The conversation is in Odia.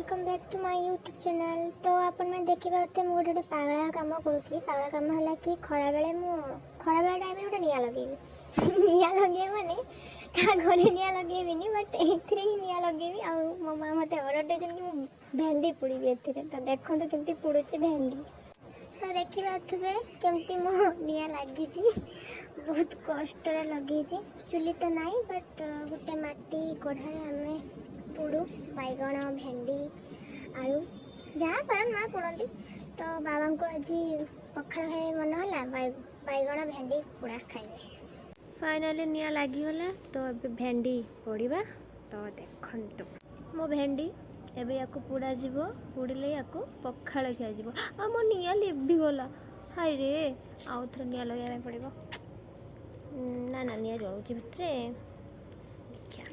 Welcome back to my YouTube channel. ତ ଆପଣମାନେ ଦେଖିପାରୁଥିବେ, ମୁଁ ଗୋଟେ ଗୋଟେ ପାଗଳା କାମ କରୁଛି। ପାଗଳା କାମ ହେଲା କି ଖରାବେଳେ ମୁଁ ଖରାବେଳ ଟାଇମ୍ରେ ଗୋଟେ ନିଆଁ ଲଗେଇବି। ନିଆଁ ଲଗେଇବି ମାନେ କାହା ଘରେ ନିଆଁ ଲଗେଇବିନି, ବଟ୍ ଏଇଥିରେ ହିଁ ନିଆଁ ଲଗେଇବି। ଆଉ ମୋ ମା ମୋତେ ଅର୍ଡ଼ର ଦେଇଛନ୍ତି କି ମୁଁ ଭେଣ୍ଡି ପୋଡ଼ିବି ଏଥିରେ। ତ ଦେଖନ୍ତୁ କେମିତି ପୋଡ଼ୁଛି ଭେଣ୍ଡି। ତ ଦେଖିପାରୁଥିବେ କେମିତି ମୋ ନିଆଁ ଲାଗିଛି। ବହୁତ କଷ୍ଟରେ ଲଗେଇଛି। ଚୁଲି ତ ନାହିଁ, ବଟ୍ ଗୋଟେ ମାଟି କଢ଼ାରେ ଆମେ ପୋଡ଼ୁ ବାଇଗଣ, ଭେଣ୍ଡି, ଆଳୁ, ଯାହା ପାରନ୍ତି ମା ପୋଡ଼ନ୍ତି। ତ ବାବାଙ୍କୁ ଆଜି ପଖାଳ ଖାଇବା ମନ ହେଲା, ବାଇଗଣ ଭେଣ୍ଡି ପୋଡ଼ା ଖାଇବେ। ଫାଇନାଲି ନିଆଁ ଲାଗିଗଲା। ତ ଏବେ ଭେଣ୍ଡି ପୋଡ଼ିବା। ତ ଦେଖନ୍ତୁ ମୋ ଭେଣ୍ଡି, ଏବେ ୟାକୁ ପୋଡ଼ାଯିବ। ପୋଡ଼ିଲେ ୟାକୁ ପଖାଳ ଖିଆଯିବ। ଆଉ ମୋ ନିଆଁ ଲିଭିଗଲା, ହାଇ ରେ! ଆଉ ଥରେ ନିଆଁ ଲଗାଇବା ପାଇଁ ପଡ଼ିବ। ନା ନା, ନିଆଁ ଜଳୁଛି ଭିତରେ, ଦେଖିବା।